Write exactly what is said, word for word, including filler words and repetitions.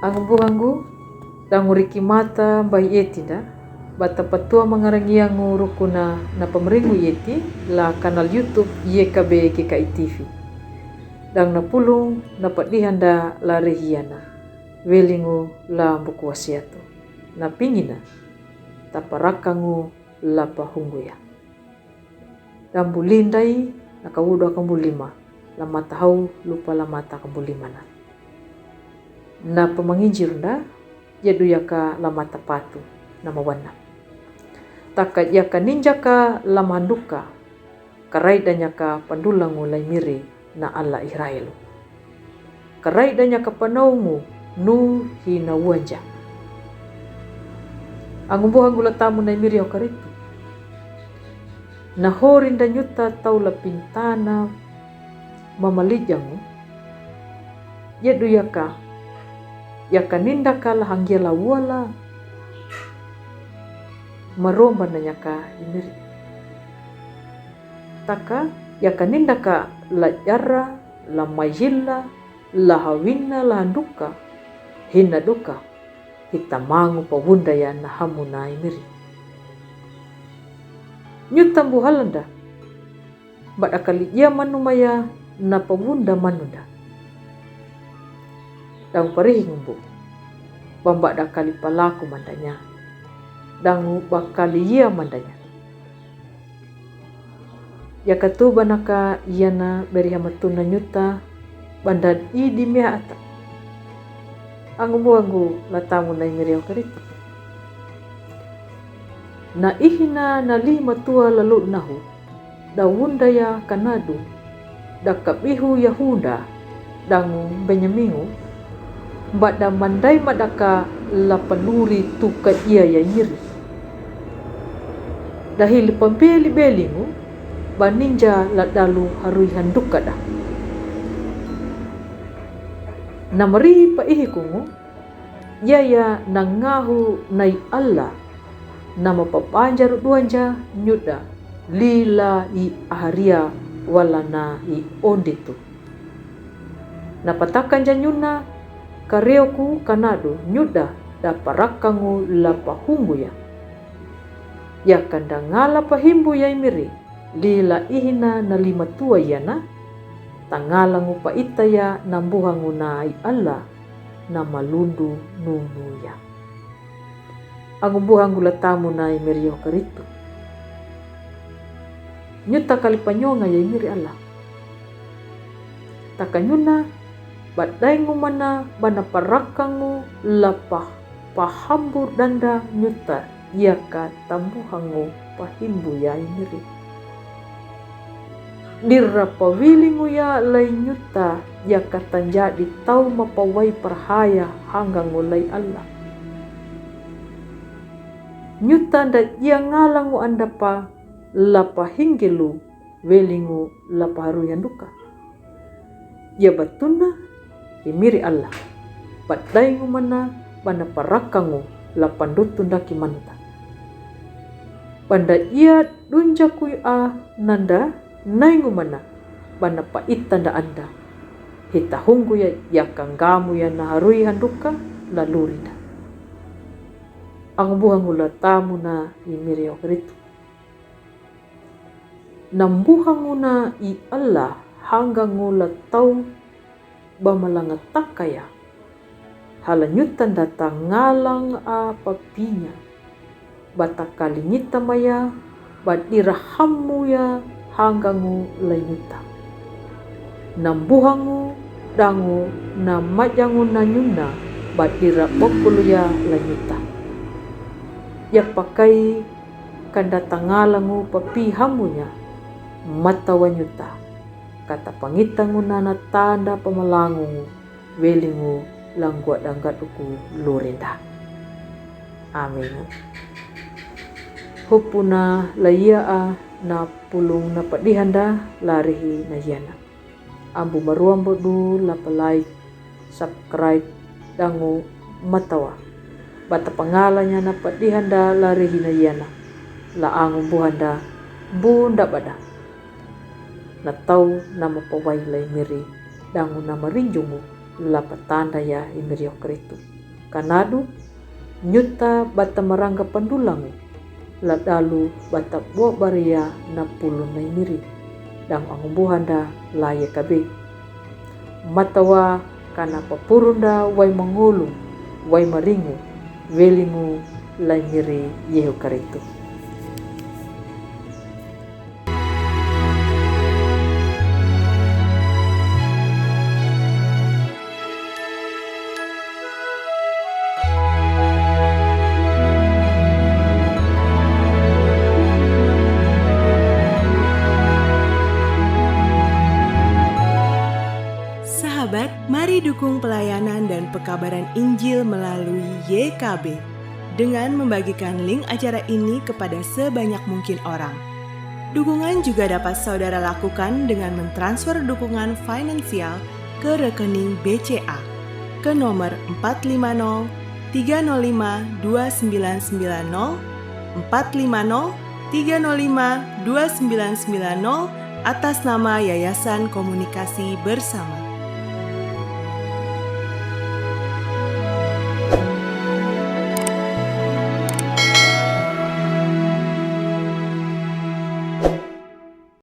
Angu buhangu, dangu riki mata bai eti nda, bata patua mangarangiangu rukuna na pamringu eti la kanal YouTube Y K B G K I T V. Dang na pulung na padihan nda la rehiana, welingu la buku wasiatu. Na pingina, taparakangu la pahunguya. Dang buli ndai na kawudu aka bulima, la mata hau lupa la mata aka bulimana. Na pamanginjir nda, yadu yaka la mata patu, na mawana. Taka yaka ninjaka la manduka, karaida nyaka pandulangu la imiri na Allah Israelu. Karaida nyaka panaungu nu hina wanja. Angu buhangu la tamu na imiri okaritu. Na hori nda nyuta tau la pintana mamalijangu. Yadu yaka, yaka nindaka la hangia la wala maromba na nyaka imiri. Taka, yaka nindaka la yara, la mayila, la hawina, la handuka, hina duka, hita mangu pawunda ya na hamu na imiri. Nyuta mbuhala nda, bada kali ia manu maya na pawunda manu nda. Dang parihi ngumbu, bambada kali palaku mandanya. Dangu bakali ia mandanya. Yaka tuba naka iana beri hamatuna nyuta, bandan idi mea ata. Angu buhangu la tamu na imiri okaritu. Na ihina na lima tua lalu nahu, da wunda ya kanadu, da kabihu Yahuda, dangu Benyamingu, bada mandai madaka la paluri tuka ia ya imiri. Da hili pambeli belingu, baninja la dalu harui handuka da. Na mari pa ihikungu, yaya na ngahu nai Allah, na mapapanjaru duanja nyuda, lila i aharia wala na i onditu. Na pataka nja nyuna, kareoku kanadu nyuda da parakangu la pahungu ya. Yaka nda ngala pahimbu ya imiri, lila ihina na lima tua iana, tangalangu pa ita ya na mbuhangu na i Allah, na malundu nunu ya. Angu buhangu la tamu na imiri okaritu. Nyuta kali panyonga ya imiri Allah. Taka nyuna, badaingu mana bana parakangu la pa-, pahambu danda nyuta yaka tambuhangu pahimbu ya imiri. Dira pawilingu ya lai nyuta yaka tanjadi tau mapawai parhaya hangangu lai Allah. Nyuta nda ia ngalangu anda pa la pahinggilu welingu la paharui handuka. Ia batuna imiri Allah, badaingu mana bana parakangu la pandutu ndaki manuta. Banda ia dunjaku a nanda naingu mana bana paita nda anda. Hita hungu ya yaka ngamu ya na harui handuka la luri nda. Angu buhangu la tamu na imiri okaritu. Na mbuhangu na i Allah hangangu la tau bamalanga takaya. Hala nyuta nda tangalang a papinya. Bata kali nyita maya, badira hamu ya hangangu la nyuta. Na mbuhangu dangu na majangu na nyuna, badira bakulu ya la nyuta. Ya pakai kanda tangalangu papi hamunya, mata wa nyuta. Kata pangitangu na na tanda pamalangungu, welingu langgua danggaduku lurenda. Amin. Hupuna la ia a na pulung na padihanda larihi na iana. Ambu maruambo du la pa like, subscribe, dangu matawa. Bata pangalanya na padihanda larihi na iana. La angu buhanda, bunda bada. Na tau na mapawai lai miri, dangu na marinjungu, la patanda ya i miri okritu. Kanadu, nyuta bata marangga pandulangu, la dalu bata bua baria na pulu nai miri, dang angumbuhanda la Yekabe. Matawa kana papurunda wai mangulu, wai maringu, welimu lai miri Yehu Karitu. Sahabat, mari dukung pelayanan dan pekabaran Injil melalui Y K B dengan membagikan link acara ini kepada sebanyak mungkin orang. Dukungan juga dapat saudara lakukan dengan mentransfer dukungan finansial ke rekening B C A ke nomor empat lima nol tiga nol lima dua sembilan sembilan nol, empat lima nol tiga nol lima dua sembilan sembilan nol, atas nama Yayasan Komunikasi Bersama.